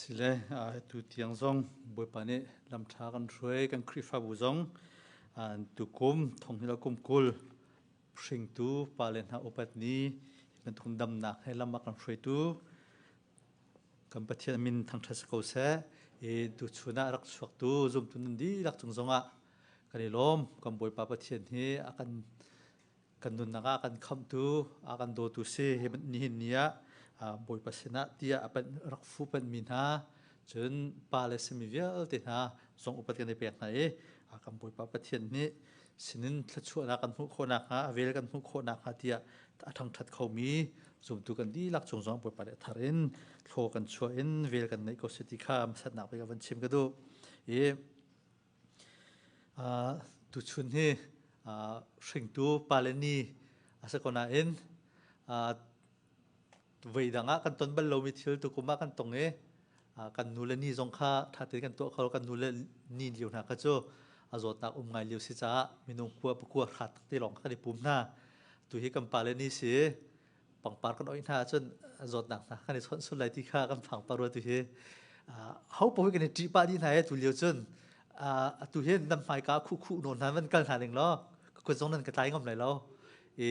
Sile tu tiang zong Bawipa nih lamṭha kan hruai kan Khrihfabu zong tukum thonghila kum 20 hringtu pale hna upat ni bantuk damnak he lam a kan hruaitu kan Pathian min thangṭhat si ko seh. I tuchun ah rak chuaktu zumtu nan dihlak cung zongah kan i lawm. Kan Bawipa Pathian hi a kan kan nunnak ah kan khamhtu a kan dawtu si. Hi nihin ni ah Bawipa sinah tiah a panh rak fu panhmi hna cun pa le simi vialte hna zong upat kan i pek hna i kan Bawipa Pathian nih sinin thluachuahnak kan hmuh khawh nakhnga a vel kan hmuh khawh nakhnga tiah a ṭhangṭhat khomi zumtu kan dihlak cung zong Bawipa nih thar in thlaw kan chuah in vel kan neih ko si ti kha hmasatnak bik ah van chim ka duh. I tuchun hi hringtu pale ni a si ko nain voi dang ah kan ton bal lomi thil tukum ah kan tong i kan nu le ni zong kha ṭha tein kan tuah kho kan nu le ni lio hna kha cu a zawtnak um ngai lio si caah minung kua pakua hrat te lawng kan i pum hna. Tu hi kan pale ni si pangpar kan oih hna ahcun zawtnak hna kan i chawnh sul lai ti kha kan phang pa rua tu hi ho paoh kan i ṭih pah dih hna e tu lio cun. Atu hin nan hmaika khuh khuh nawn hna van kal hna ning law ka kut zong nan ka tlai ngam lai lo i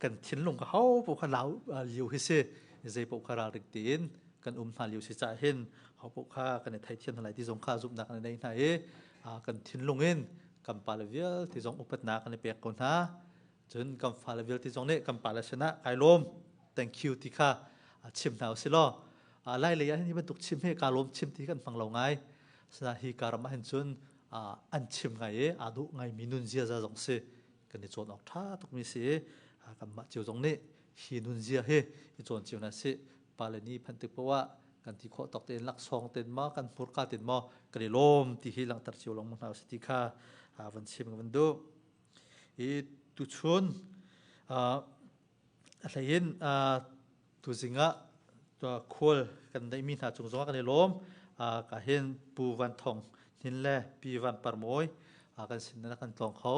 kan thinlung ka ho paoh kha lau lio hi si. Zei paoh kha ralring tein kan um hna lio si caah hin ho paoh kha kan i theithiam hna lai ti zong kha zumhnak kan nei hna i kan thinlung in kan pale vialte zong upatnak kan i pek ko hna. Cun kan fale vialte zong nih kan pale sinah kai lawm, thank you ti kha chim hna usih law. Lai lei ah hin hi bantuk chim hi ka lawm chim ti kan hmang lo ngai. Asinain hi ka ram ah hin cun an chim ngai i aa duh ngaimi nun ziaza zong si kan i cawn awk ṭha tukmi si i kanmah cio zong nih hi nunzia hi i cawn cio hna sih. Pale ni phanh tik paoh ah kan ti khawh tawk tein laksawng ten maw kan hmurka ten maw kan i lawm ti hi langhter cio lengmang hna usih ti kha van chim ka van duh. I tuchun a hleiin tuzing ah khual kan neihmi hna cung zongah kan i lawm. Ka hin Pu Van Thong Hnin le Pi Van Par Mawi kan sin na kan tlawng kho.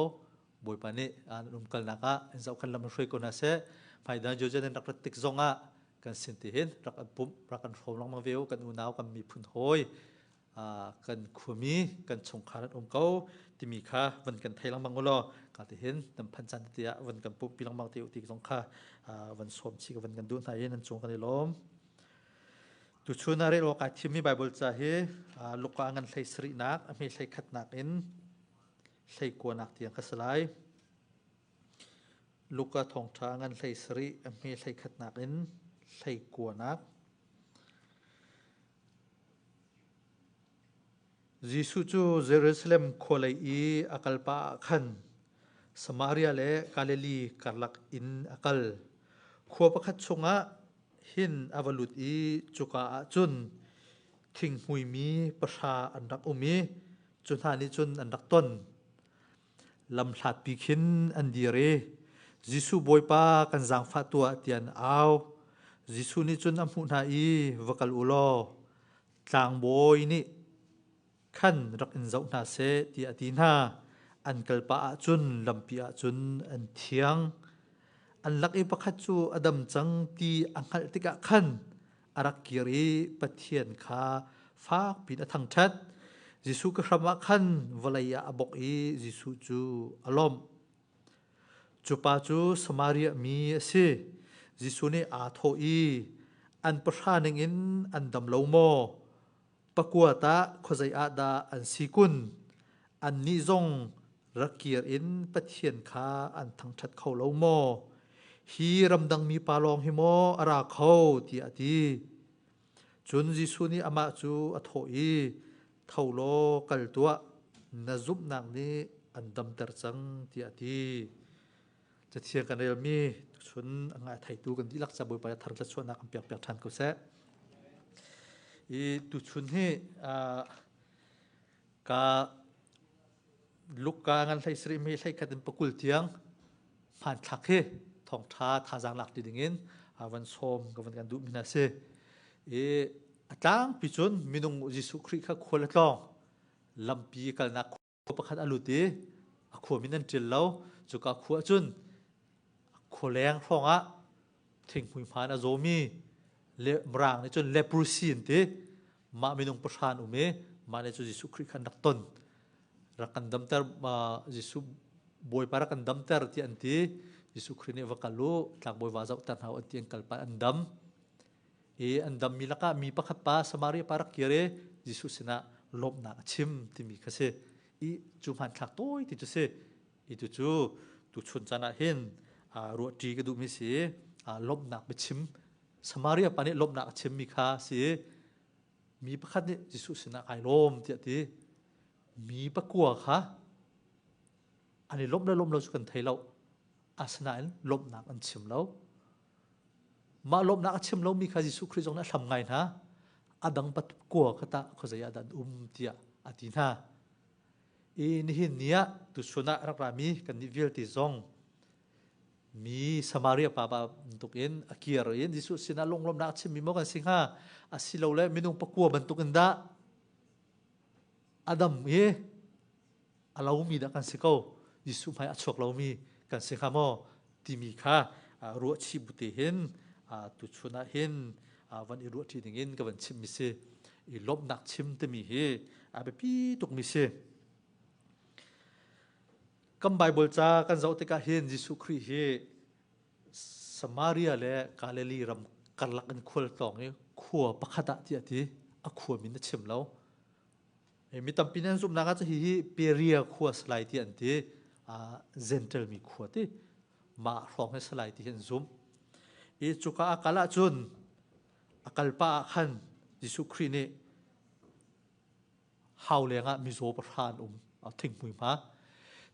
Bawipa nih an umkalnak ah in zohkhan lam hruai ko hna seh. Hmaidang Georgia nan rak rat tik zongah kan sin ti hin rak an pumh rak kan hrawm lengmang ve u. Kan unau kan miphun hawi kan khuami kan chungkhar an um ko timi kha van kan thei lengmang u law ka ti hin nan phan caan te ah van kan pumhpi lengmang te u ti zong kha van sawm chi ka van kan duh hna i nan cung kan i lawm. Tuchun ah rel awk ai thimmi Bible ca hi Luka ngan hlei sarihnak a hme hlei khatnak in hlei kuanak tiang ka si lai. Luka thawngṭha ngan hlei sarih a hme hlei khatnak in hlei kuanak. Jesuh cu Jerusalem khua lei i a kal pah ah khan Samaria le Galilee karlak in a kal. Khua pakhat chungah hin a va lut i cuka ah cun thinghmuimi pahra an rak um i cu hna nih cun an rak ton. Lamhlatpi khin an dir i, "Jesuh Bawipa, kan zaangfah tuah," tiah an au. Jesuh nih cun a hmuh hna i, "Va kal u law tlangbawi nih khan rak in zoh hna seh," tiah a ti hna. An kal pah ahcun lampi ah cun an thiang. An lak i pakhat cu a dam cang ti a hngalh tikah khan a rak kir i Pathian kha fakpi in a thangṭhat. Jesuh ka hram ah khan vawlei ah a bawk i Jesuh cu a lawmh. Cu pa cu Samaria mi a si. Jesuh nih aa thawh i, An pahra ningin an dam lo maw? Pakua tah khuazei ah dah an si kun? Annih zong rak kir in Pathian kha an thangṭhat kho lo maw? Hi ramdang mipa lawng hi maw a ra kho? tiah a ti. Cun Jesuh nih amah cu a thawh i, Tho law kal tuah, na zumhnak nih an damter cang, tiah a ti. Cathiang kan relmi tuchun a ngai theitu kan dihlak ca Bawipa thar thlachuahnak kan pek piak ṭhan ko seh. I tuchun hi ka Luka ngan hlei sarih mi hlei khat in pakul tiang hmanthlak hi thawngṭha thazaang lak ti dingin van sawm ka van kan duh mi hna si. I a tlangpi cun minung Jesuh Khrih kha khual a tlawng lampi kalnak khua pakhat a lut i a khua min an ṭil lo. Cuka khua cun khualeng hrawng ah thinghmui hmaan a zawmi le mirang nih cun leprosy an ti. Mah minung pahra an um i mah nih cu Jesuh Khrih kha an rak ton. Rak kan damter Jesuh Bawipa rak kan damter tiah an ti. Jesuh Khrih nih va kal u, tlangbawi va zohter hna u an ti an kal pah an dam. I an dammi lakah mi pakhat pa Samaria pa rak kir i Jesuh sinah lawmhnak a chim timi kha si. I cu hmanthlak tawi ti cu si. I tucu tuchun caan ah hin ruahṭi ka duhmi si lawmhnak biachim Samaria pa nih lawmhnak a chimmi kha si mi pakhat nih Jesuh sinah kai lawm tiah ti mi pakua kha an i lawmh le lawmh lo cu kan thei lo asinain lawmhnak an chim lo mah lawmhnak a chim lomi kha Jesuh Khrih zong nih a hlam ngai hna a dang pakua kha tah khuazei ah dah an um tiah a ti hna I nihin ni ah tuchun ah rak rami kannih vialte zong mi Samaria pa bantuk in a kir in Jesuh sinah lunglawmhnak a chimmi maw kan si hnga asilole minung pakua bantuk in dah a dam i a lomi dah kan si ko Jesuh hmai a chuak lomi kan si hnga maw timi kha ruahchih bu te hin tuchun ah hin van i ruahṭi ding in ka van chimmi si i lawmhnak chim timi hi a biapi tukmi si. Kan Bible ca kan zoh tikah hin Jesuh Khrih hi Samaria le Galilee ram karlak in khual tlawng i khua pakhat ah tiah ti a khua min a chim lo. Mi tampi nih an zumhnak ah hihi Perea khua salai ti an ti. Gentile mi khua ti. Mah hrawng hi salai ti hi an zumh. I cuka a kal ahcun a kal pah ah khan Jesuh Khrih nih hau lengah mizaw pahra an um thinghmui hma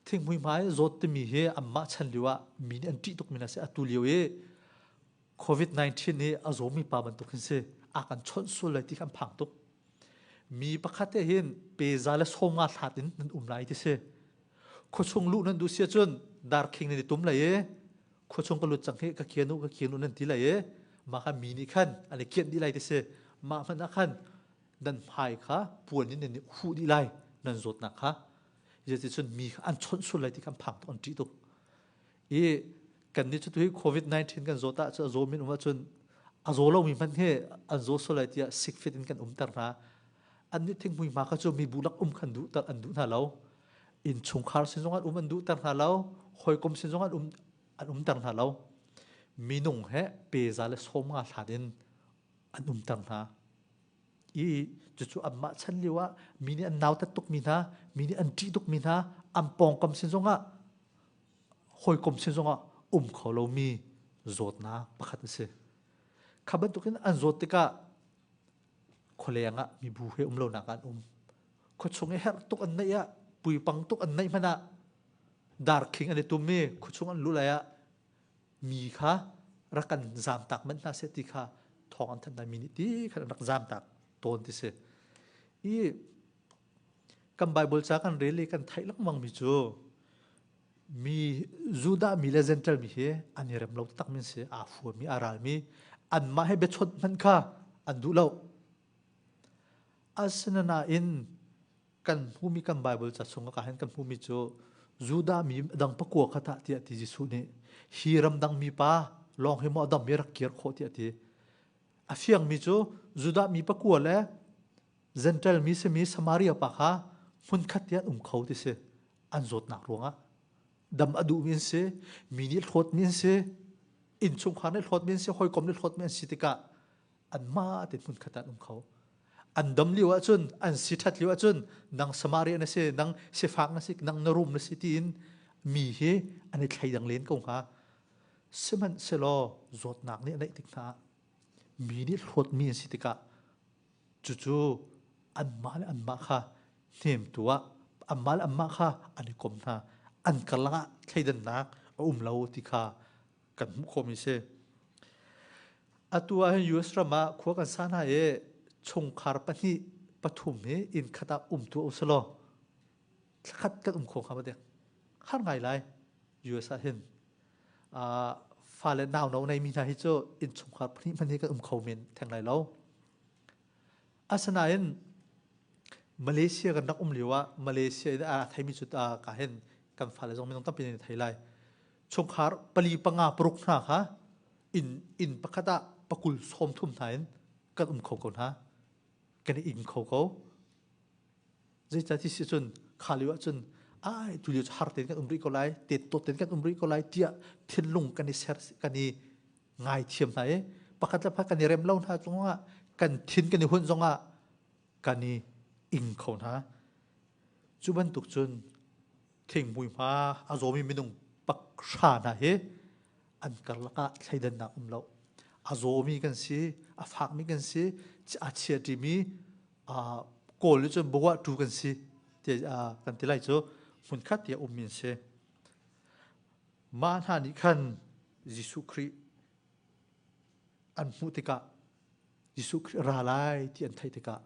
thinghmui hma i zawt timi hi anmah chan lio ah mi nih an ṭih tuk mi hna si atu lio i COVID-19 hi a zawmi pa bantuk hin si a kan chawnh sual lai ti kha an phang tuk mi pakhat te hin peza le sawmnga hlat in nan um lai ti si khuachung luh nan duh si ahcun darkhing nan i tum lai i khuachung ka lut cang hi ka kian u ka kian u nan ti lai i mah kha mi nih khan an i kianh dih lai ti si mah hmanh ah khan nan hmai kha puan in nan i huh dih lai nan zawtnak kha zeticun mi kha an chawnh sual lai ti kha an phang tuk an ṭih tuk i kan nih cu tuhi covid-19 kan zawt ah cu a zaw min um ahcun a zaw lomi hmanh hi an zaw sual lai tiah sikfit in kan umter hna an nih thinghmui hma kha cu mibu lak um khan duh an duh hna lo innchungkhar sin zong an um an duhter hna lo hawikom sin zong an um an umter hna lo minung he peza le 50 hlat in an umter hna i cucu anmah chan lio ah mi nih an nautat tukmi hna mi nih an ṭih tukmi hna an pawngkam sin zongah hawikom sin zongah um kho lomi zawtnak pakhat a si kha bantukin an zawt tikah khualeng ah mibu he um lonak ah an um khuachung i herh tuk an neih ah puipang tuk an neih hmanh ah darkhing an i tum i khuachung an luh lai ah mi kha rak kan zamtak manh hna seh ti kha thawng an thanh mi nih ti khan an rak zamtak tawn ti si i kan Bible ca kan rel i kan theih lengmang mi cu mi Judah mi le Gentile mi hi an i rem lo tak min si aa fuami aa ralmi anmah he biachawnh hmanh kha an duh lo asinain kan hmumi kan Bible ca chung ah hin kan hmumi cu Judah mi dang pakua kha tah tiah ti Jesuh nih hi ramdang mi pa lawng hi maw dam mi rak kir khawh tiah ti a fiang mi cu Judah mi pakua le Gentile mi simi Samaria pa kha hmunkhat tiah an um kho ti si an zawtnak ruangah dam a duhmi an si mi nih hlawtmi an si innchungkhar nih hlawtmi an si hawikom nih hlawtmi an si tikah anmah te hmunkhat ah an um kho an dam lio ahcun an si ṭhat lio ahcun nang Samaria na si nang sifak na si nang na rum na si tiin mi hi an i thleidang len ko hnga sihmanhsehlaw zawtnak nih a neih tik hna mi nih hlawtmi an si tikah cucu anmah le anmah kha hnemtu ah anmah le anmah kha an i kom hna an karlak ah thleidannak a um lo ti kha kan hmuh khawhmi si. Atu ah hin US ram ah khua kan sa hna i chungkhar pahnih pathum hi inn khat ah um tu usalaw thlakhat kan um kho hnga ma dek har ngai lai US ah hin fale nau no nei mi hna hi cu inn chungkhar pahnih hmanh hi kan um kho men theng lai lo asinain Malaysia kan rak um lio ah Malaysia in a theimi cu ka hin kan fale zong minung tampi nih thei lai chungkhar pali panga paruk hna kha inn inn pakhat ah pakul 30 hna in kan um kho ko hna. Kan i ing kho ko. Zeicah ti si cun kha lio ahcun ai tu lio cu har tein kan um rih ko lai, tet tot tein kan um rih ko lai tiah thinlung kan i ser kan i ngaithiam hna i pakhat le pakhat kan i rem lo hna zongah kan thin kan i hunh zongah kan i ing kho hna. Cu bantuk cun thinghmui hma a zawmi minung pakhra hna hi an karlak ah thleidannak um lo. A zawmi kan si, a fakmi kan si, a chia ṭimi Kawl nih cun bawa tu kan si ti kan ti lai cu hmunkhat tiah ummi an si. Mah hna nih khan Jesuh Khrih an hmuh tikah Jesuh Khrih ra lai ti an theih tikah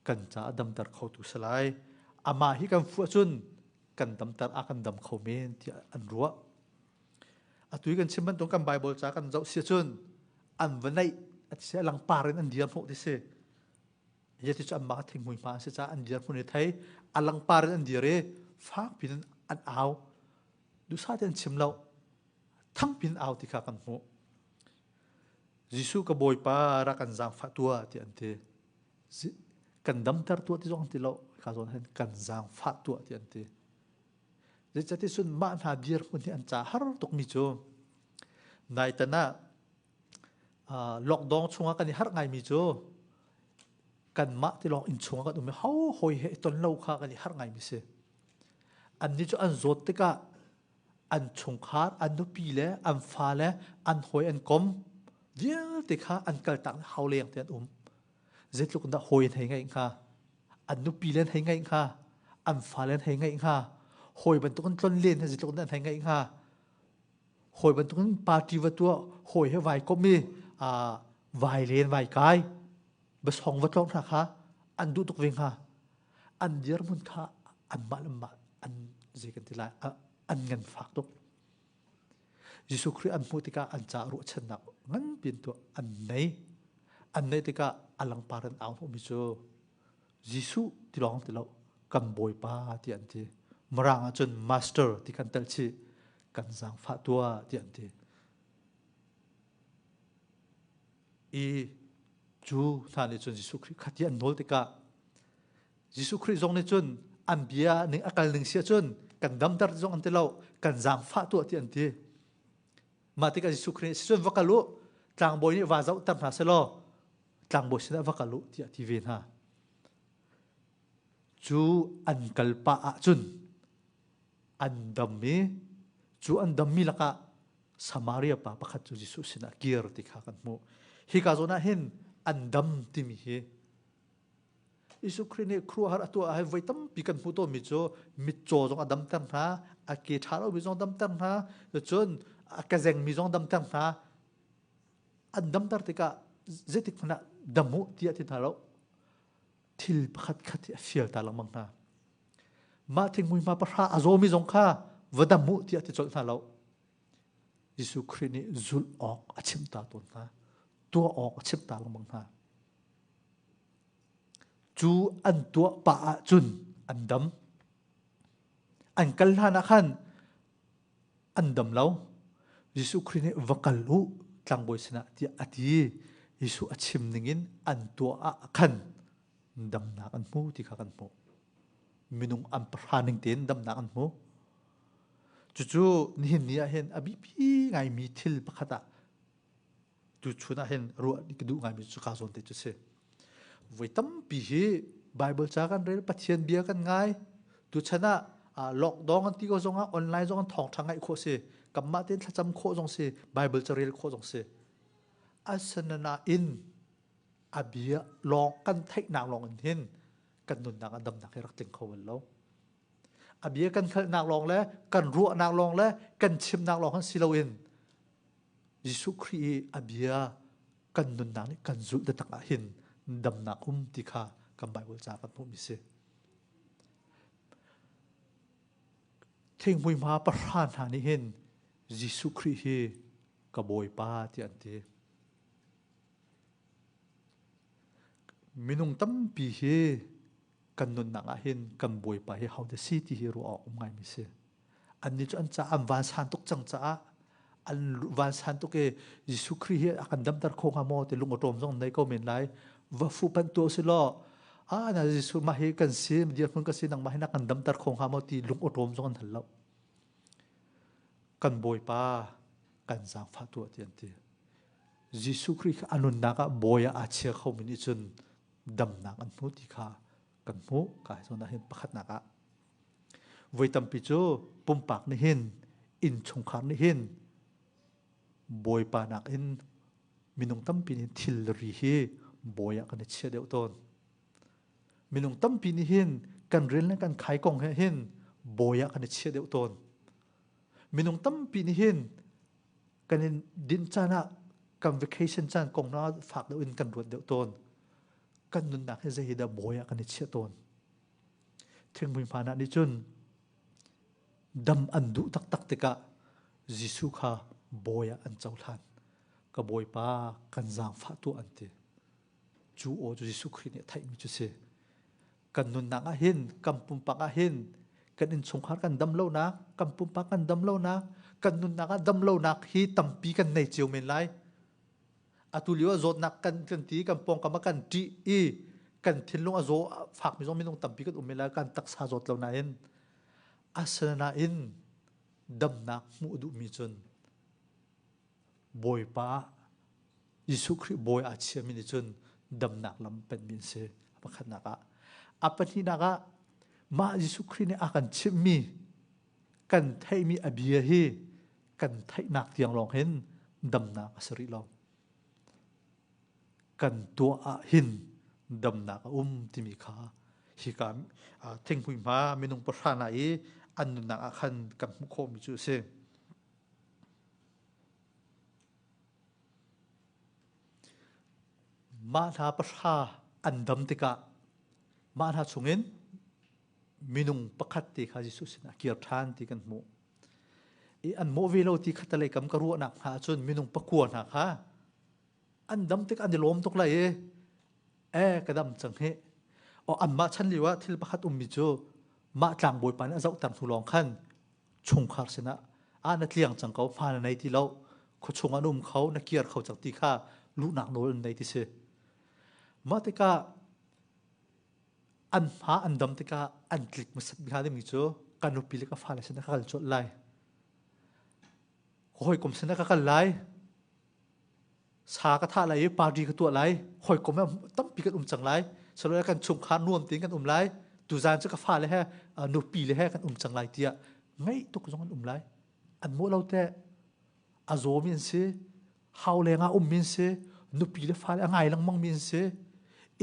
kan caah damter khotu si lai. Amah hi kan fuh ahcun kan damter a kan dam kho men tiah an ruah. Atu i kan chim bantuk kan Bible ca kan zoh si ahcun an va neih a si langpar in an dir hnawh ti si. Yeti cu anmah thinghmui hma an si caah an dir hmun i thei a langpar in an dir i fak pin an au. Duhsah tein an chim lo. Thang pin au ti kha kan hmuh. Jesuh ka Bawipa rak kan zaangfah tuah ti an ti. Kan damter tuah ti zong an ti lo. Ka zawn hin kan zaangfah tuah ti an ti. Zeicahti cun mah hna dirhmun hi an ca har tukmi cu naitan ah lockdown chungah kan i harh ngaimi cu kanmah ti lawng inn chungah kan um i ho hawi he i ton lo kha kan i harh ngaimi si. Annih cu an zawt tikah an chungkhar, an nupi le an fa le an hawi an kom vialte kha an kaltak hau leng te an um. Zeitluk in dah hawi an hei ngeih hnga? An nupi le an hei ngeih hnga? An fale an hei ngeih hnga? Hawi bantuk in tlon len zeitluk in dah an hei ngeih hnga? Hawi bantuk in party va tuah, hawi he vai kom i vai len vai kai, basong va tlawng hna kha an duh tuk ve hnga. An dirhmun kha anmah le mah an zei kan ti lai an ngan fak tuk. Jesuh Khrih an hmuh tikah an caah ruahchannak nganpi an tuah an nei. An neih tikah a langpar in au hnawhmi cu Jesuh ti lawng ti lo kan Bawipa ti an ti. Mirang ahcun Master ti kan telh chih kan zaangfah tuah ti an ti. I cu hna nih cun Jesuh Khrih kha ti an nawl tikah Jesuh Khrih zong nih cun an bia ning a kal ning si ahcun kan damter ti zong an ti lo kan zaangfah tuah ti an ti. Mah tikah Jesuh Khrih nih sicun va kal u tlangbawi nih va zohter hna selaw tlangbawi sinah va kal u tiah a ti ve hna. Cu an kal pah ahcun an dam i cu an dammi lakah Samaria pa pakhat cu Jesuh sinah kir ti kha kan hmuh. Hika zawn ah hin an dam timi hi Jesuh Khrih nih khuaruahhar a tuah ah voi tampi kan hmuh tawnmi cu mitcaw zong a damter hna, a ke ṭha lomi zong damter hna, cun a kezengmi zong damter hna. An damter tikah zeitik hmanh ah dam u tiah ti hna lo. Thil pakhat khat hi a fial ta lengmang hna. Mah thingmui hma pahra a zawmi zong kha va dam u tiah ti colh hna lo. Jesuh Khrih nih zulh awk a chimh ta tawn hna. Tuah awk a chimh ta lengmang hna. Cu an tuah pah ahcun an dam. An kal hlan ah khan an dam lo. Jesuh Khrih nih va kal u tlangbawi sinah tiah a ti. Jesuh a chim ningin an tuah ah khan damnak an hmu ti kha kan hmuh. Minung an pahra ning tein damnak an hmu. Cucu nihin ni ah hin a biapi ngaimi thil pakhat ah tuchun ah hin ruah ka duh ngaimi cu ka zawn te cu si. Voi tampi hi Bible ca kan rel, Pathian bia kan ngai. Tuchan ah lockdown an ti ko zong ah online zong an thawngṭha ngaih khawh si. Kanmah tein thlacam khawh zong si, Bible ca rel khawh zong si. Asinain a bia lawng kan theihnak lawng in hin kan nunnak a damnak hi rak tling kho bal lo. A bia kan hngalhnak lawng le kan ruahnak lawng le kan chimnak lawng hin si loin Jesuh Khrih i a bia kan nunnak nih kan zulh taktak ah hin damnak um ti kha kan Bible ca kan hmuhmi si. Thinghmui hma pahra hna nih hin Jesuh Khrih hi ka Bawipa tiah an ti. Minung tampi hi kan nunnak ah hin kan Bawipa hi hodah si ti hi ruah awk um ngaimi si. Annih cu an ca an vansan tuk cang caah an vansan tuk i Jesuh Khrih hi a kan damter kho hnga maw ti lung awṭawm zong nei ko men lai. Va fuhpanh tuah usih law ah na Jesuh mah hi kan si dirhmun ka si nangmah hi na kan damter kho hnga maw ti lung awṭawm zong an hal lo. Kan Bawipa kan zaangfah tuah ti an ti. Jesuh Khrih kha a nunnak ah bawi ah aa chia khomi nih cun damnak an hmu ti kha kan hmuh. Ka hi zawn ah hin pakhatnak ah voi tampi cu pumpak nih hin innchungkhar nih hin Bawipa nakin minung tampi nih thilri hi bawi ah kan i chia deuh tawn. Minung tampi nih hin kan rian le kan khai kong he hin bawi ah kan i chia deuh tawn. Minung tampi nih hin kan in din caan ah kan vacation caan kong na fak deuh in kan ruat deuh tawn. Kan nunnak hi zei hi dah bawi ah kan i chiah tawn. Thingmui hmaan ah nih cun dam an duh taktak tikah Jesuh kha bawi ah an cohlan. Ka Bawipa kan zaangfah tuah an ti. Cu aw cu Jesuh Khrih nih a theihmi cu si. Kan nunnak ah hin, kan pumpak ah hin, kan innchungkhar kan dam lonak, kan pumpak kan dam lonak, kan nunnak ah dam lonak hi tampi kan nei cio men lai. Atu lio ah zawtnak kan kan ti, kan pawngkam ah kan ṭih i kan thinlung a zaw fakmi zong minung tampi kan um men lai, kan taksa zawt lo nain asinain damnak hmuh duhmi cun Bawipa Jesuh Khrih bawi aa chiami nih cun damnak lam penmi an si. A pakhatnak ah. A pahnihnak ah mah Jesuh Khrih nih a kan chimhmi kan theihmi a bia hi kan theihnak tiang lawng hin damnak a si rih lo. Kan tuah ah hin damnak a um timi kha hika thinghmui hma minung pahra hna i an nunnak ah khan kan hmuh khawhmi cu a si. Mah hna pahra an dam tikah mah hna chungin minung pakhat te kha Jesuh sinah kir ṭhan ti kan hmuh. I an mawh ve lo ti khatalei kam ka ruahnak hna ahcun minung pakua hna kha an dam tik an i lawm tuk lai i e ka dam cang hi. O anmah chan lio ah thil pakhat ummi cu mah tlangbawipa nih a zohter hnu lawng khan chungkhar sinah ah na tliang cang ko fa na nei ti lo khuachung an um kho na kir kho cang ti kha luhnak nawl an nei ti si mah tikah an hma an dam tikah an tlik hmasat hnga dingmi cu ka nupi le ka fale sinah ka kal colh lai ka hawikom sinah ka kal lai sa ka thah lai i party ka tuah lai hawikom tampi kan um cang lai silo kan chungkhar nuam tein kan um lai tuzan cu ka fale he nupi le he kan um cang lai tiah ngaih tuk zong an um lai an mawh lo te a zawmi an si hau leng ah ummi an si nupi le fale a ngai lengmang mi an si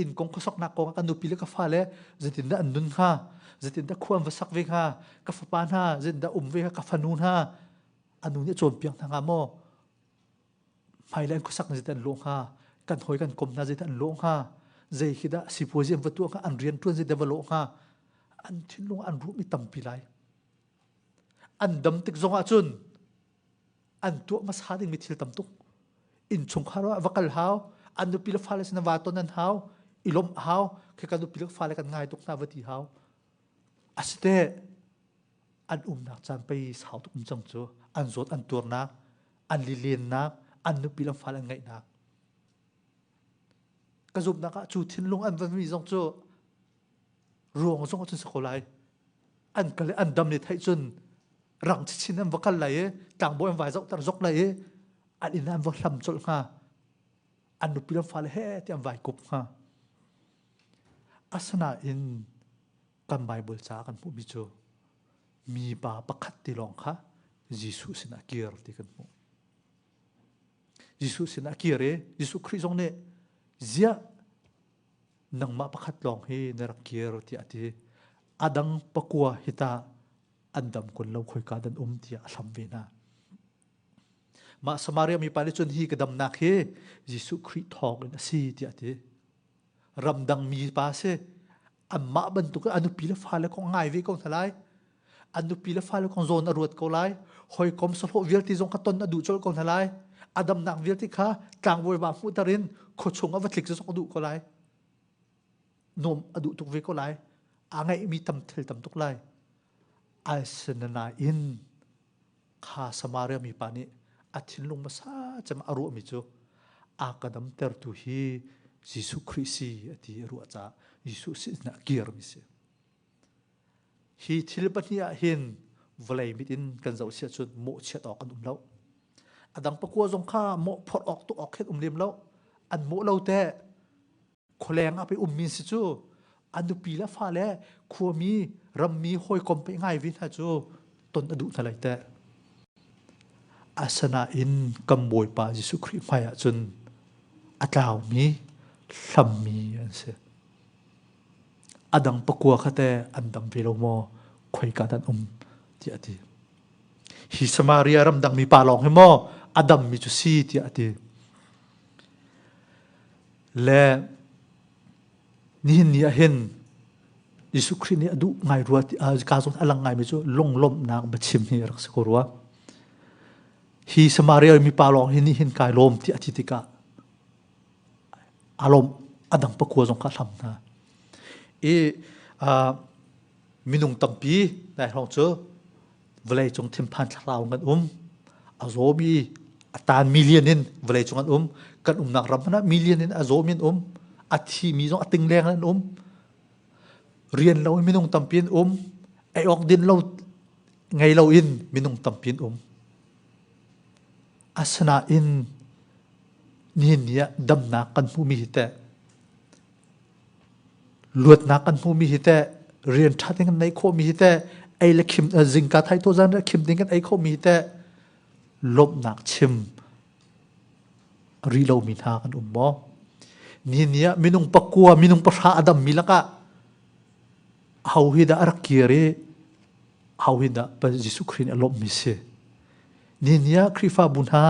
inn kong khuasaknak kong ah ka nupi le ka fale zeitindah an nun hnga zeitindah khua an va sak ve hnga ka fapa hna zeitindah um ve hnga ka fanu hna a nu nih a cawnpiak hna hnga maw hmailei an khuasak zeitin an lawh hnga kan hawi kan kom hna zeitin an lawh hnga zei khi dah sipuazi an va tuah hnga an rian ṭuan zeitin va lawh hnga an thinlung an ruhmi tampi lai an dam tik zong ah cun an tuah hmasa dingmi thil tam tuk innchungkhar ah va kal hau an nupi le fale sin va ton an hau i lawmh hau khi kan nupi le fale kan ngai tuk hna va ti hau asite an umnak caan pei sau tuk um cang cu an zawt an tuarnak an lilennak an nupi le fale an ngaihnak ka zumhnak ah cu thinlung an van mi zong cu ruang zong cun si ko lai an kal an dam ni theih cun rang chichin an va kal lai i tlangbawi an vai zohter zok lai i an inn an va hlam colh hnga an nupi le fale he ti an vai kup hnga asinain kan Bible ca kan hmuhmi cu mipa pakhat ti lawng kha Jesuh sinah kir ti kan hmuh. Jesuh sinah kir i Jesuh Khrih zong nih ziah nangmah pakhat lawng hi na rak kir tiah a ti. A dang pakua hi tah an dam kun lo khoika dan um tiah a hlam ve hna. Mah Samaria mipa nih cun hi ka damnak hi Jesuh Khrih thawng in a si tiah a ti. Ramdang mi pa si anmah bantuk a nupi le fale kong ngai ve ko hna lai an nupi le fale kong zawn a ruat ko lai hawikom sahlawh vialte zong kha ton a duh colh ko hna lai a damnak vialte kha tlangbawi va hmuhter in khuachung a va tlik zong a duh ko lai nuam a duh tuk ve ko lai a ngeihmi tam thil tam tuk lai asinain kha Samaria mipa nih a thinlung hmasa cem a ruahmi cu a ka damtertu hi. Jesuh Khrih si a ti a ruah caah Jesuh sinah kirmi si. Hi thil pahnih ah hin vawlei mit in kan zoh siah cun mawhchiat awk an um lo. A dang pakua zong kha mawhphorh awk tu awk khin um lem lo. An mawh lo teh. Khualeng ah pei ummi si cu an nupi le fale khuami rammi hawikom pe ngai vi hna cu ton a duh hna lai teh. Asinain kan Bawipa Jesuh Khrih hmai ah cun a tlaumi hlammi an si. A dang pakua kha teh an dam ve lo maw? Khoika dah an um? tiah a ti. Hi Samaria ramdang mi pa lawng hi maw a dammi cu si tiah a ti. Le nihin ni ah hin Jesuh Khrih nih a duh ngai rua ti ka zawn a lang ngaimi cu lunglawmhnak biachim hi a rak si ko rua. Hi Samaria mipa lawng hi nihin kai lawm ti a ti tikah a lawm a dang pakua zong kha a hlam hna. I minung tampi nai hrawng cu vawlei cung thinphan thlarau kan um a zawmi a tan million in vawlei cung an um kan umnak ram hmanh ah million in a zawmi an um a thimi zong a ting leng an um rian lo in minung tampi an um ei awk din lo ngei lo in minung tampi an um asinain nihin ni ah damnak kan hmuhmi hi teh Luatnak kan hmuhmi hi teh rian ṭha ding kan neih khawhmi hi teh ei le khim zingka thaithawh zan le khim ding kan ei khawhmi hi teh lawmhnak chim ri lomi hna kan um maw? Ni ni ah minung pakua minung pahra a dammi lakah ho hi dah a rak kir i ho hi dah Jesuh Khrih nih a lawmhmi si? Ni ni ah Khrihfabu hna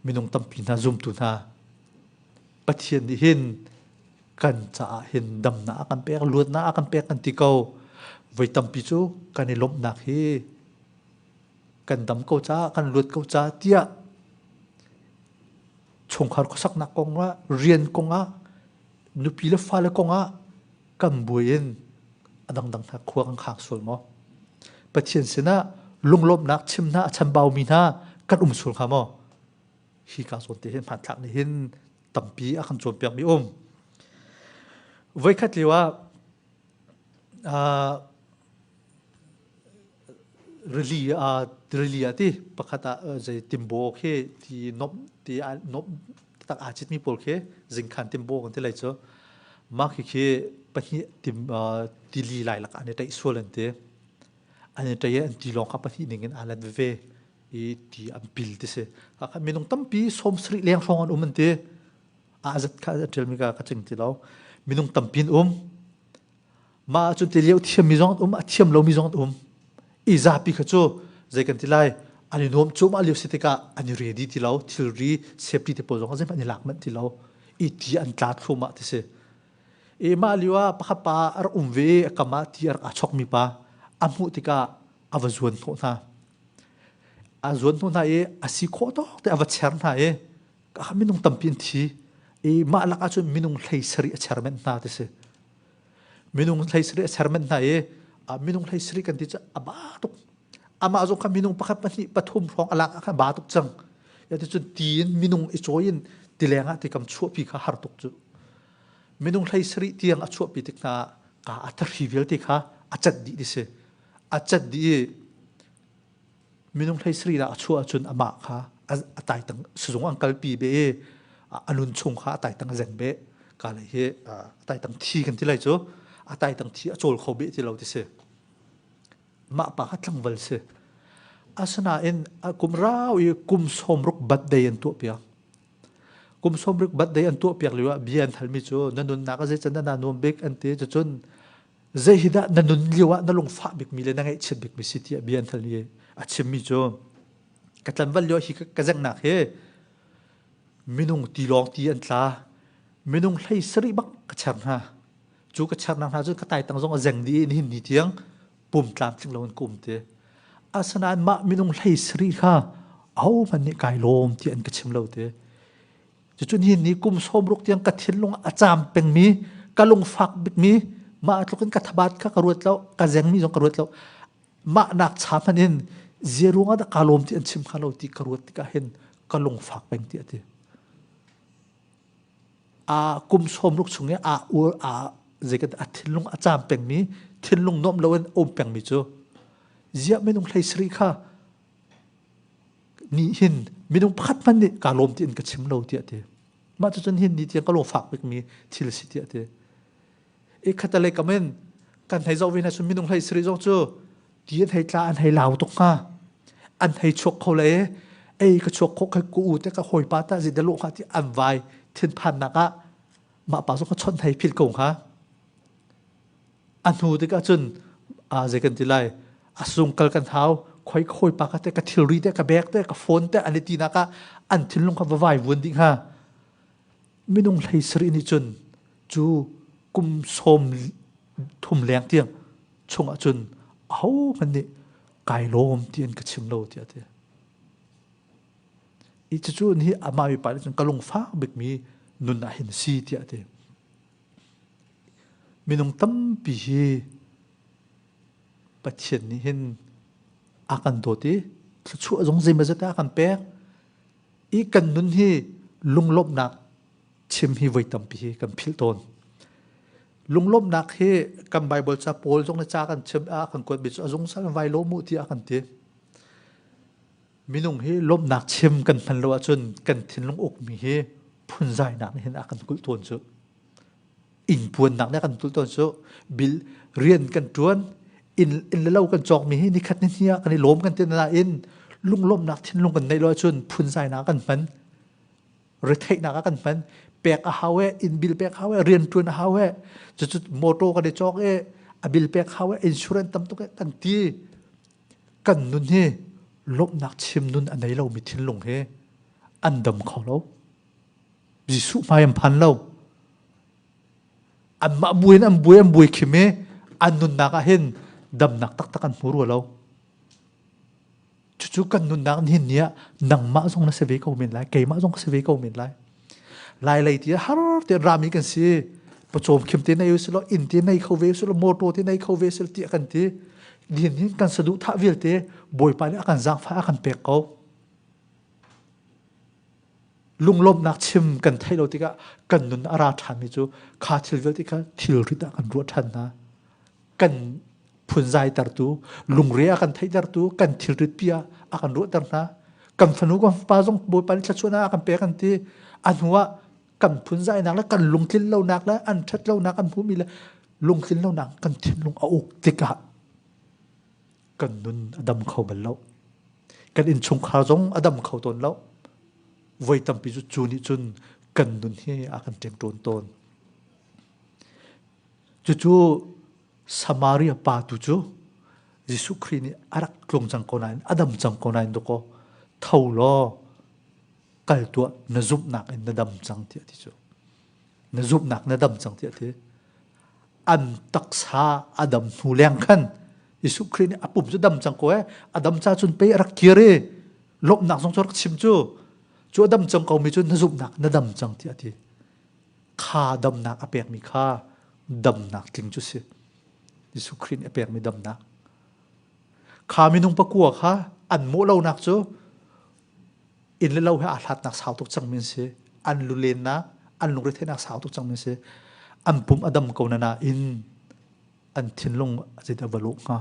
minung tampi hna zumtu hna Pathian nih hin kan caah hin damnak a kan pek, luatnak a kan pek kan ti ko. Voi tampi cu kan i lawmhnak hi kan dam ko caah, kan luat ko caah tiah chungkhar khuasaknak kong ah, rian kong ah, nupi le fale kong ah kan buai in a dangdang hna khua kan khang sual maw? Pathian sinah lunglawmhnak chim hna a chambaumi hna kan um sual hnga maw? Hi ka zawn te hin hmanthlak nih hin tampi a kan cawnpiakmi um. Voikhat lio ah rili ah rili ah ti pakhat ah zei timbo khi ti nom ti nom tak aa citmi pawl khi zingkhan timbo kan ti lai cu mah khi khi pahnih tim tili lai lak an i ṭaih sual an ti an i ṭaih i an ti lawng kha pahnih ning in aa let veve i ti an pil ti si minung tampi 70 leng hrawng an um an ti a zat kha a ṭialmi ka ka ching ti lo minung tampi an um mah ahcun ti lio thiammi zong an um a thiam lomi zong an um i zapi kha cu zei kan ti lai an i nuam cuahmah lio si tikah an i ready ti lo thilri safety te pawl zong zeihmanh an i lak manh ti lo i ti an tla thluahmah ti si i mah lio ah pakhat pa a rak um ve a kam ah ti a rak aa chokmi pa a hmuh tikah a va zuan hnawh hna a zuan hnawh hna i a si khawh tawk te a va cher hna i ka minung tampi an thi i mah lak ahcun minung hlei sarih a cher menh hna ti si minung hlei sarih a cher menh hna i minung hlei sarih kan ti cu a ba tuk amah zong kha minung pakhat pahnih pathum hrawng a lak ah khan ba tuk cang ya ti cun ti in minung i cawi in tileng ah tikam chuahpi kha har tuk cu minung hlei sarih tiang a chuahpi tik hna ka a thahri vialte kha a cat dih ti si a cat dih i minung hlei sarih dah a chuah ahcun amah kha a taitang sizung an kalpi be i a nun chung kha a taitang a zeng be ka lei hi a taitang thi kan ti lai cu a taitang thi a cawl kho be ti lo ti si mah pa kha tlangval si asinain kum rau i kum sawmruk birthday an tuah piak kum sawmruk birthday an tuah piak lio ah bia an halmi cu na nunnak a zeican na nuam bik an ti cucun zei hi dah na nun lio ah na lungfah bikmi le na ngaihchiat bikmi si tiah bia an hal i a chimmi cu ka tlanval lio hi ka zengnak hi minung ti lawng ti an tla minung hlei sarih bak ka cher hna cu ka chernak hna cu ka taitang zong a zeng dih i nihin ni tiang pum tlamtling lo in ka um te asinain mah minung hlei sarih kha ahohmanh nih kai lawm ti an ka chim lo te Cucun hi ni kum 60 tiang ka thinlung a caam pengmi, ka lungfak bikmi, mah tluk in ka thabat kha ka ruat lo, ka zengmi zong ka ruat lo. Mah nak cha hmanh in zia ruangah dah ka lawm ti an chim hnga lo ti ka ruat tikah hin ka lungfak peng ti a ti. A kum sawm ruk chung i aa ur a zeikan a thinlung a caam pengmi thinlung nuam loin um pengmi cu ziah minung hlei sarih kha nih hin minung pakhat hmanh nih kaa lawm tiin ka chim lo tiah ti. Mah cucun hin ni tiang ka lung fak bikmi thil si tiah ti. I khatalei kam in kan hei zoh ve hna cun minung hlei sarih zong cu ti an hei tla an hei lau tuk hnga. An hei chuak kho le ei ka chuak khawh kai ku u te ka hawipa ta zi da lawh hnga ti an vai thinphannak ah mah pa zong ka chawnh hei philh ko hnga. A hnu tikah cun zei kan ti lai a sung kal kan hau khoi khoi pa ka te ka thilri te ka bag te ka phone te an i ti nak ah an thinlung kha va vai vuan dih hnga. Minung hlei sarih nih cun cu kum 30 leng tiang chungah cun ahohmanh nih kai lawm ti an ka chim lo tiah a ti. I cucu hi amah mipa nih cun ka lungfak bikmi nun ah hin si tiah a ti. Minung tampi hi Pathian nih hin a kan dawt i thluachuah zong zeimawzat a kan pek. I kan nun hi lunglawmhnak chim hi voi tampi hi kan philh tawn. Lunglawmhnak hi kan Bible ca Paul zong nih ca kan chim ah kan kuatmi cu a zungzal vai lawm u tiah a kan ti. Minung hi lawmhnak chim kan hman lo ahcun kan thinlung ukmi hi phunzainak nih hin a kan kulh tawn cu. Ingpuannak nih a kan kulh tawn cu. Bil rian kan ṭuan, inn, inn le lo kan cawkmi hi nikhat ni hnih ah kan i lawm kan ti nain lunglawmhnak thinlung kan neih lo ahcun phunzainak kan hman. Retheihnak ah kan hman. Pek a hau e, inn bil pek hau e, rian ṭuan a hau e, cucu motor kan i cawk e, a bil pek hau e, insurance tam tuk e kan ti. Kan nun hi lawmhnak chim nun a nei lomi thinlung hi an dam kho lo. Jesuh hmai an phan lo. Anmah buai in an buai an buai khim i an nunnak ah hin damnak taktak an hmu rua lo. Cucu kan nunnak nihin ni ah nangmah zong na si ve ko men lai, keimah zong ka si ve ko men lai. Lai lei ti har te rami kan si. Pawcawm khim te nei usih law, inn te nei kho ve usih law, motor te nei kho ve usih law tiah kan ti. Nihin hin kan saduhthah vialte Bawipa nih a kan zaangfah a kan pek ko. Lunglawmhnak chim kan theih lo tikah kan nun a ra ṭhanmi cu kha thil vialte kha thilrit ah kan ruah ṭhan hna. Kan phunzaitertu, lungre a kan theihtertu, kan thilrit pi ah a kan ruahter hna. Kan fanu kan fapa zong Bawipa nih thluachuahnak a kan pek an ti. A hnu ah kan phunzainak le kan lungtlin lonak le an ṭhat lonak kan hmuhmi le lungtlin lonak kan thinlung a uk tikah kan nun a dam kho bal lo. Kan innchungkhar zong a dam kho tawn lo. Voi tampi cu cu nih cun kan nun hi a kan ṭemṭawn tawn. Cucu Samaria pa tu cu Jesuh Khrih nih a rak tlung cang ko nain a dam cang ko nain dakaw tho law kal tuah na zumhnak in na dam cang tiah ti cu. Na zumhnak na dam cang tiah ti. An taksa a dam hnu leng khan Jesuh Khrih nih a pum cu dam cang ko ee a dam ca cun pei a rak kir i lawmhnak zong cu rak chim cu cu a dam cang ko mi cu na zumhnak na dam cang tiah ti. Kha damnak a pekmi kha damnak tling cu si. Jesuh Khrih nih a pekmi damnak. Kha minung pakua kha an mawh lonak cu inn le lo he aa hlatnak sau tuk cangmi an si. An lulennak, an lungretheihnak sau tuk cangmi an si. An pum a dam ko na nain an thinlung zeidah va lawh hnga?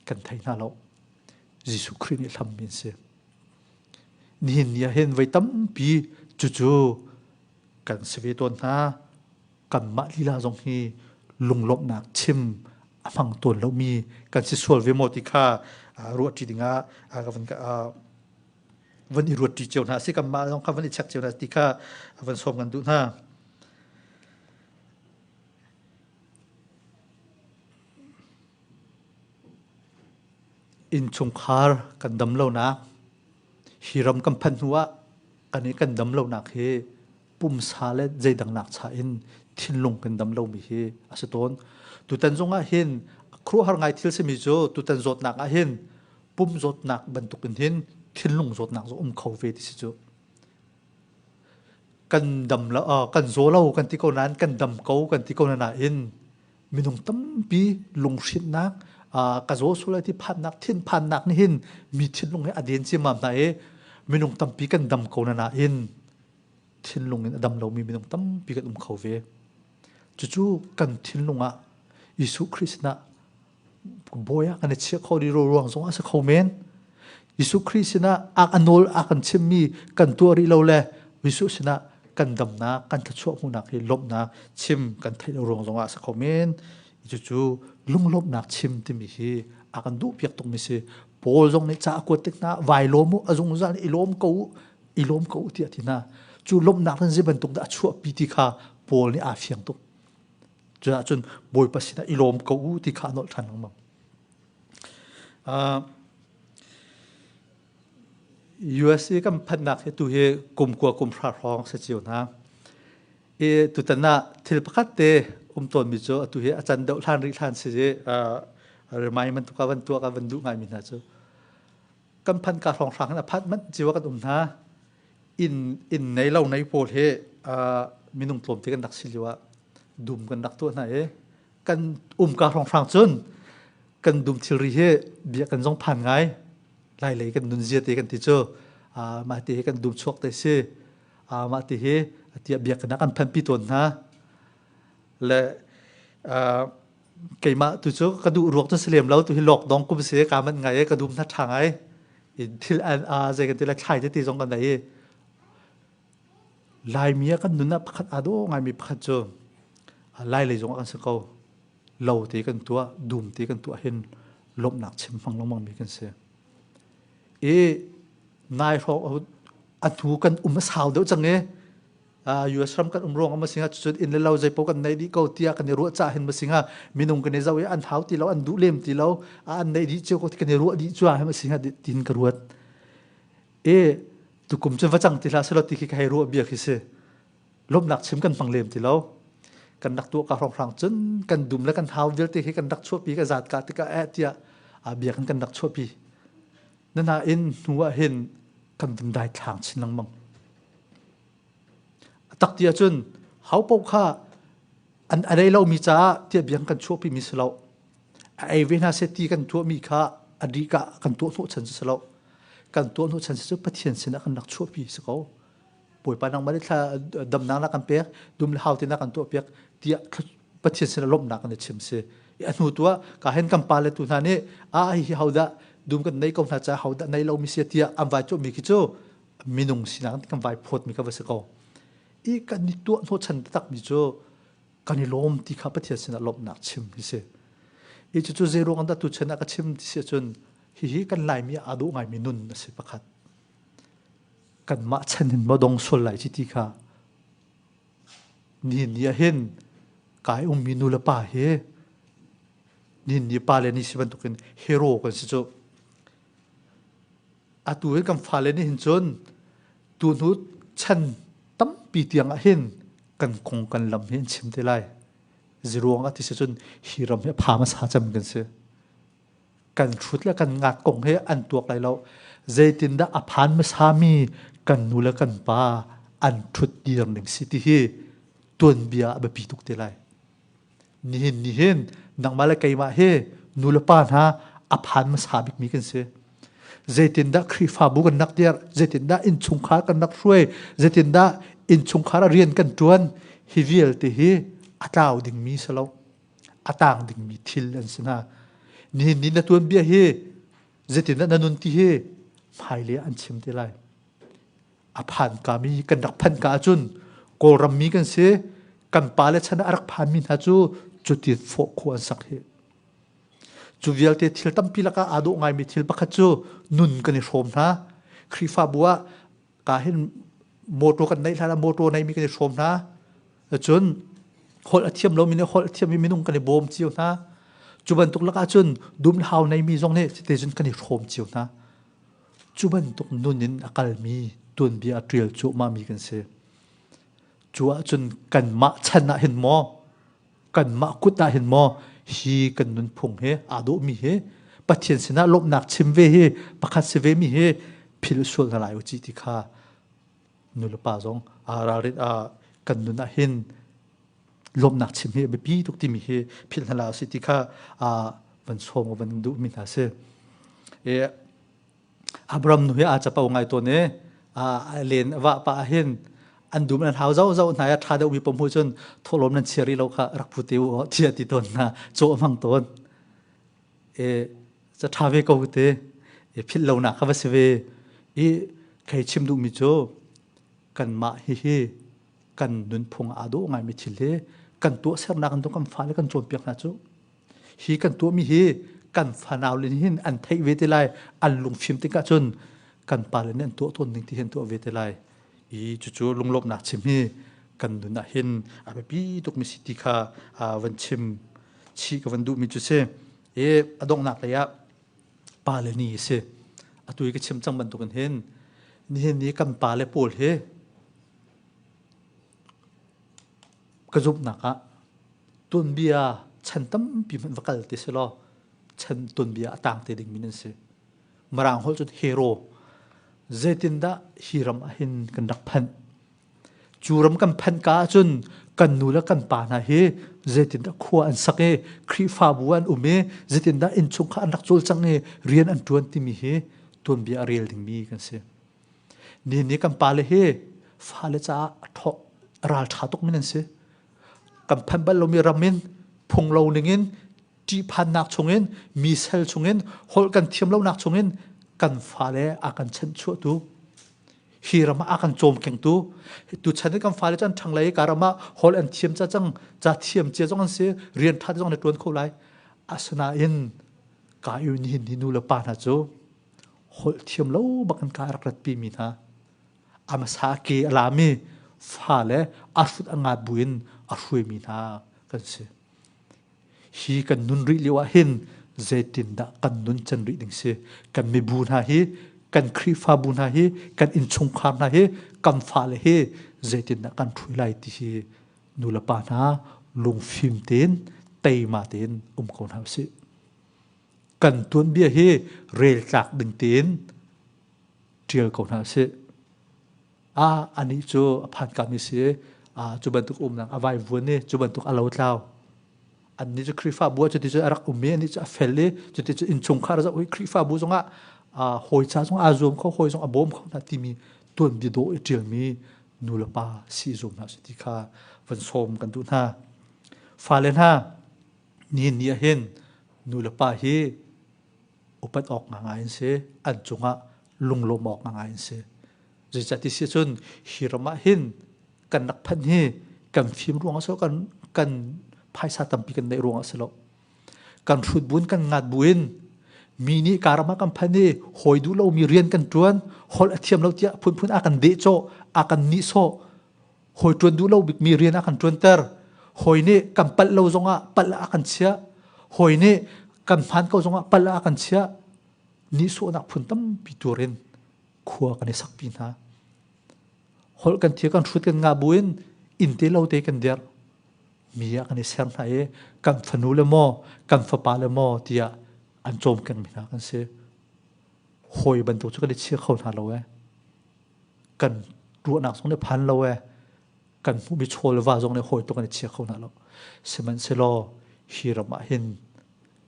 Kan thei hna lo. Jesuh Khrih nih hlammi an si. Nihin ni ah hin voi tampi cucu kan si ve tawn hna. Kanmah lila zong hi lunglawmhnak chim a hmang tawn lomi kan si sual ve maw ti kha ruahṭi dingah ka van van i ruatṭi cio hna si kanmah zong kha van i check cio hna ti kha van sawm kan duh hna. Innchungkhar kan dam lonak, hi ram kan phanh hnu ah kan i kan dam lonak hi pumsa le zeidang nak cha in thinlung kan dam lomi hi a si tawn. Tutan zong ah hin khuaruahhar ngai thil simi cu tutan zawtnak ah hin pum zawtnak bantuk in hin thinlung zawtnak zong um kho ve ti si cu. Kan dam lo, kan zaw lo kan ti ko nain kan dam ko kan ti ko nain minung tampi lunghrinhnak ka zaw sual ti phannak thinphannak nih hin mi thinlung hi a den ciammam hna i minung tampi kan dam ko na nain. Thinlung in a dam lomi minung tampi kan um kho ve. Cucu kan thinlung ah Jesuh Khrih sinah bawi ah kan i chiah kho rih ruang zong ah si kho men. Jesuh Khrih sinah a nawl a kan chimmi kan tuah rih lo le Jesuh sinah kan damnak, kan thluachuah hmuhnak hi lawmhnak chim kan theih lo ruang zong ah si kho men. Cucu lunglawmhnak chim timi hi a kan duh piak tukmi si. Paul zong nih ca a kuat tik hna vai lawm u, a zungzal i lawm ko u, i lawm ko u tiah a ti hna. Cu lawmhnak nan zei bantuk dah a chuahpi ti kha Paul nih aa fiang tuk. Cuah cun Bawipa sinah i lawm ko u ti kha a nolh ṭhan lengmang. USA kan phanhnak hi tu hi kum kua kum hra hrawng si cio hna. I tutan ah thil pakhat te um tawnmi cu atu hi a can deuh hlan rih hlan si i remind bantuk ah van tuah ka van duh ngaimi hna cu kan phan ka hrawng hrang in a phat manh cio kan um hna. Inn inn nei lo nei pawl hi minung tlawmte kan rak si lio ah dum kan rak tuah hna i kan um ka hrawnghrang cun kan dum thilri hi bia kan zong phan ngai. Lai lei kan nun zia te kan ti cu mah ti hi kan dum chuak te si mah ti hi tiah bia kan kan phanpi tawn hna. Le keimah tu cu ka duh ruak cu si lem lo tu hi lok dong kum si ka man ngai ka dum hna tha ngai thil an a zei kan ti la thlai te ti zong kan nei. Laimi ah kan nun ah pakhat aa dawh ngaimi pakhat cu Lai lei zong ah kan si ko. Lo te kan tuah, dum te kan tuah hin lawmhnak chim hmang lengmang mi kan si. I nai hrawng a hnu kan um a sau deuh cang i US ram kan um ruang ah masinga cun inn le lo zeipaoh kan nei dih ko tiah kan i ruah cah hin masinga minung kan i zoh i an hau ti lo an duh lem ti lo an nei dih cio ko ti kan i ruah dih cuah hin masinga tin ka ruat. E tukum cu va cang ti hlah selaw ti khi ka hei ruah bia khi si. Lawmhnak chim kan hmang lem ti lo. Kan rak tuah ka hrawnghrang cun kan dum le kan hau vialte khi kan rak chuahpi ka zat ka tikah eh tiah a bia kan kan rak chuahpi. Na nain hnu ah hin kan vun dai thlang chin lengmang. A tak ti ahcun hau paoh kha an a rei lomi caah tiah biang kan chuahpi mi si lo. A ei ve hna seh ti kan tuahmi kha a dih ka kan tuah hnawhchan cu si lo. Kan tuah hnawhchan cu Pathian sinah kan rak chuahpi si ko. Bawipa nangmah nih thla damnak na kan pek, dum le hau te na kan tuah piak tiah Pathian sinah lawmhnak kan i chim si. A hnu tu ah ka hen kan pa le tu hna nih a hi hi hodah dum kan nei ko hna ca hodah nei lo mi si tiah an vai tuah mi khi cu minung sinak kan vai phawt mi kha va si ko. I kan i tuah hnawhchan taktak mi cu kan i lawm ti kha Pathian sinah lawmhnak chim hi si. I cucu zei ruang dah tuchan ah ka chim ti si ahcun hihi kan Laimi aa dawh ngaimi nun a si pakhat. Kanmah chan in maw dong sual lai ci ti kha ni ni ah hin kai ummi nu le pa hi ni ni pa le ni si bantukin hero kan si cu. Atu hi kan fale nih hin cun tu hnu chan tampi tiang ah hin kan kong kan lam hi an chim te lai. Ziruang ah ti si cun hi ram hi a pha hmasa cem kan si. Kan hrut le kan ngak kong hi an tuak lai lo. Zeitindah a phan hmasa mi kan nu le kan pa an ṭhut dir ning si ti hi tuanbia a biapi tuk te lai. Nihin nihin nangmah le keimah hi nu le pa hna a phan hmasa bikmi kan si. Zeitindah Khrihfabu kan rak dirh, zeitindah innchungkhar kan rak hruai, zeitindah innchungkhar ah rian kan ṭuan, hi vialte hi a tlau dingmi si lo. A tang dingmi thil an si hna. Nihin ni na tuanbia hi zeitindah na nun ti hi hmailei ah an chim te lai. A phan kami kan rak phanh ka ahcun Kawlram mi kan si, kan pale chan ah a rak phanmi hna cu cutin fawh khua an sak hi. Cu vialte thil tampi lakah aa dawh ngaimi thil pakhat cu nun kan i hrawm hna. Khrihfabu ah ka hin motor kan neih hlan ah motor neimi kan i hrawm hna. Cun holh a thiam lomi nih holh a thiammi minung kan i bawm cio hna. Cu bantuk lakah cun dum le hau neimi zong nih cuti cun kan i hrawm cio hna. Cu bantuk nun in a kalmi tuanbia a ṭial cuahmahmi kan si. Cu ahcun kanmah chan ah hin maw kanmah kut ah hin maw hi kan nunphung he aa dawhmi hi Pathian sinah lawmhnak chim ve hi pakhat si ve mi hi philh sual hna lai u ci ti kha nulepa zong aa ralrin kan nun ah hin lawmhnak chim hi a biapi tuk timi hi philh hna lai u si ti kha van sawm van duhmi hna si. E, Abraham nu hi aa capo ngai tawn i a len a vah pah ah hin An dum an hau zau zau hna i a ṭha deuhmi paoh hmuh cun thawhlawm nan chia rih lo kha rak pu te u tiah ti tawn hna. Caw a hmang tawn. E ca ṭha ve ko te. E philh lonak kha va si ve. I khei chim duhmi cu kanmah hihi kan nunphung aa dawh ngaimi thil hi kan tuahsernak in kan fale kan cawnpiak hna cu hi kan tuahmi hi kan fanau le hin an theih ve te lai an lungfim tikah cun kan pale nih an tuah tawn ning ti hin tuah ve te lai i cucu lunglawmhnak chim hi kan nun ah hin a biapi tukmi si ti kha van chim chih ka van duhmi cu si i a donghnak lei ah pale ni a si atu i ka chim cang bantukin hin nihin ni kan pale pawl hi ka zumhnak ah tuanbia chan tampi hmanh va kal ti si law chan tuanbia a tang te dingmi nan si. Mirang holh cun hero. Zeitindah hi ram ah hin kan rak phanh? Cu ram kan phanh ka ahcun kan nu le kan pa hna hi zeitindah khua an sak i Khrihfabu an um i zeitindah innchungkhar an rak cawlcang i rian an ṭuan timi hi tuanbia a rel dingmi kan si. Ni ni kan pale hi fale caah a ṭhawk ralṭha tuk min an si. Kan phanh bal lomi ram in phung lo ning in ṭihphannak chungin mi sel chungin holh kan thiam lonak chungin kan fale a kan chanhchuahtu hi ram ah a kan cawmkengtu tuchan i kan fale cu an ṭhang lai i ka ram ah holh an thiam ca cang ca thiam cia zong an si rian ṭha zong an i ṭuan kho lai asinain ka i nihin ni nu le pa hna cu holh thiam lo bak in ka rak ratpi mi hna a hmasa ke a lami fale a hrut a ngat buin a hruaimi hna kan si. Hi kan nun rih lio ah hin zeitindah kan nun can rih ding si? Kan mibu hna hi, kan Khrihfabu hna hi, kan innchungkhar hna hi, kan fale hi zeitindah kan ṭhui lai ti hi nu le pa hna lungfim tein teima tein um ko hna usih. Kan tuanbia hi rel tlak ding tein ṭial ko hna usih. Ah, anih cu a phankami si ah cu bantuk umnak a vaivuan i cu bantuk a lotlau. Annih cu Khrihfabu ah cuti cu a rak um i anih cu a fel i cuti cu innchungkhar zoh i Khrihfabu zongah hawi ca zong aa zuam kho, hawi zong a bawm kho hna timi tuanbia dawh i ṭialmi nu le pa si zuam hna usih ti kha van sawm kan duh hna. Fale hna, nihin ni ah hin nu le pa hi upat awk ngangai an si an cungah lunglawm awk ngangai an si zeicah ti si cun hi ram ah hin kan rak phanh hi kan fim ruang ah kan kan phaisa tampi kan neih ruang ah si lo kan hrut buin kan ngat buin mi nih karam ah kan phan i hawi duh lomi rian kan ṭuan holh a thiam lo tiah phunphun a kan dehcawh a kan nihsawh hawi ṭuan duh lo bikmi rian a kan ṭuanter hawi nih kan palh lo zongah palh ah a kan chiah hawi nih kan hmaan ko zongah palh ah a kan chiah nihsawhnak phun tampi tuar in khua kan i sakpi hna holh kan thia kan hrut kan ngah buin inn te lo te kan der mi ah kan i ser hna i kan fanu le maw kan fapa le maw tiah an cawmkeng mi hna kan si hawi bantuk cu kan i chia kho hna lo eh kan ruahnak zong nih phan lo ee kan hmuhmi chaw le va zong nih hawi tuk an i chia kho hna lo sihmanhsehlaw hi ram ah hin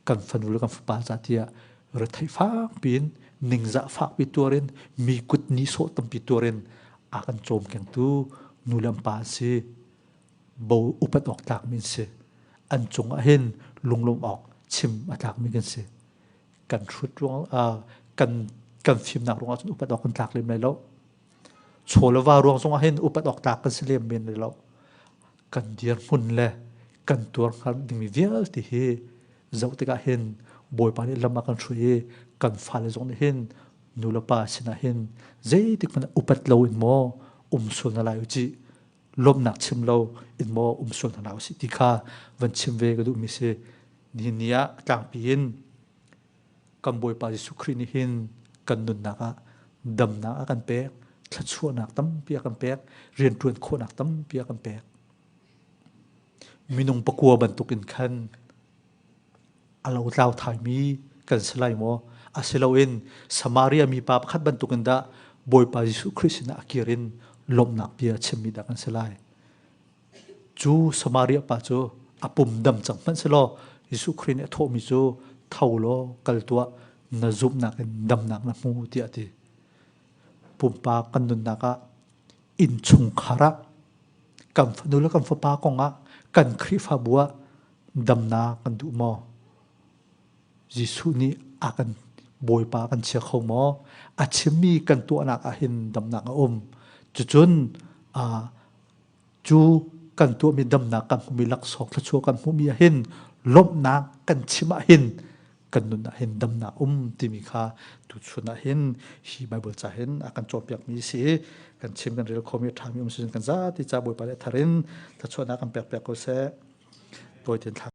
kan fanu le kan fapa ca tiah retheih fakpi in ningzah fakpi tuar in mi kut ni sawh tampi tuar in a kan cawmkengtu nu le pa an si bo upat awk tlakmi an si an cungah hin lunglawm awk chim a tlakmi kan si kan hrut ruang kan kan fimnak ruangah cun upat awk kan tlak lem lai lo chaw le va ruang zongah hin upat awk tlak kan si lem men lai lo kan dirhmun le kan tuar hngal dingmi vialte hi zoh tikah hin bawipa nih lam a kan hrui i kan fale zong nih hin nu le pa sinah hin zeitik hmanh upat lo in maw um sual na lai u cih lawmhnak chim lo in maw um sual hna usih ti kha van chim ve ka duhmi si nihin ni ah tlangpi in kan Bawipa Jesuh Khrih nih hin kan nunnak ah damnak a kan pek thluachuahnak tampi a kan pek rianṭuan khawhnak tampi a kan pek minung pakua bantukin khan a lotlau thaimi kan si lai maw? Asiloin Samaria mipa pakhat bantukin dah Bawipa Jesuh Khrih sinah a kir in lawmhnak bia chimmi dah kan si lai? Cu Samaria pa cu a pum dam cang hmanh selaw Jesuh Khrih nih a thawhmi cu tho law kal tuah na zumhnak in damnak na hmu tiah a ti. Pumpak kan nunnak ah. Innchungkhar ah kan fanu le kan fapa kong ah kan Khrihfabu ah damnak kan duh maw? Jesuh nih a kan Bawipa kan chia kho maw? A chimmi kan tuahnak ah hin damnak a um. Cucun cu kan tuahmi damnak kan hmuhmi laksawng thluachuah kan hmuhmi ah hin lawmhnak kan chim ah hin kan nun ah hin damnak um timi kha tuchun ah hin hi Bible ca hin a kan cawnpiakmi si kan chim kan rel khomi a ṭhami um si kan zati ca Bawipa le thar in thluachuahnak kan pek piak ko seh. Tawi ten thla.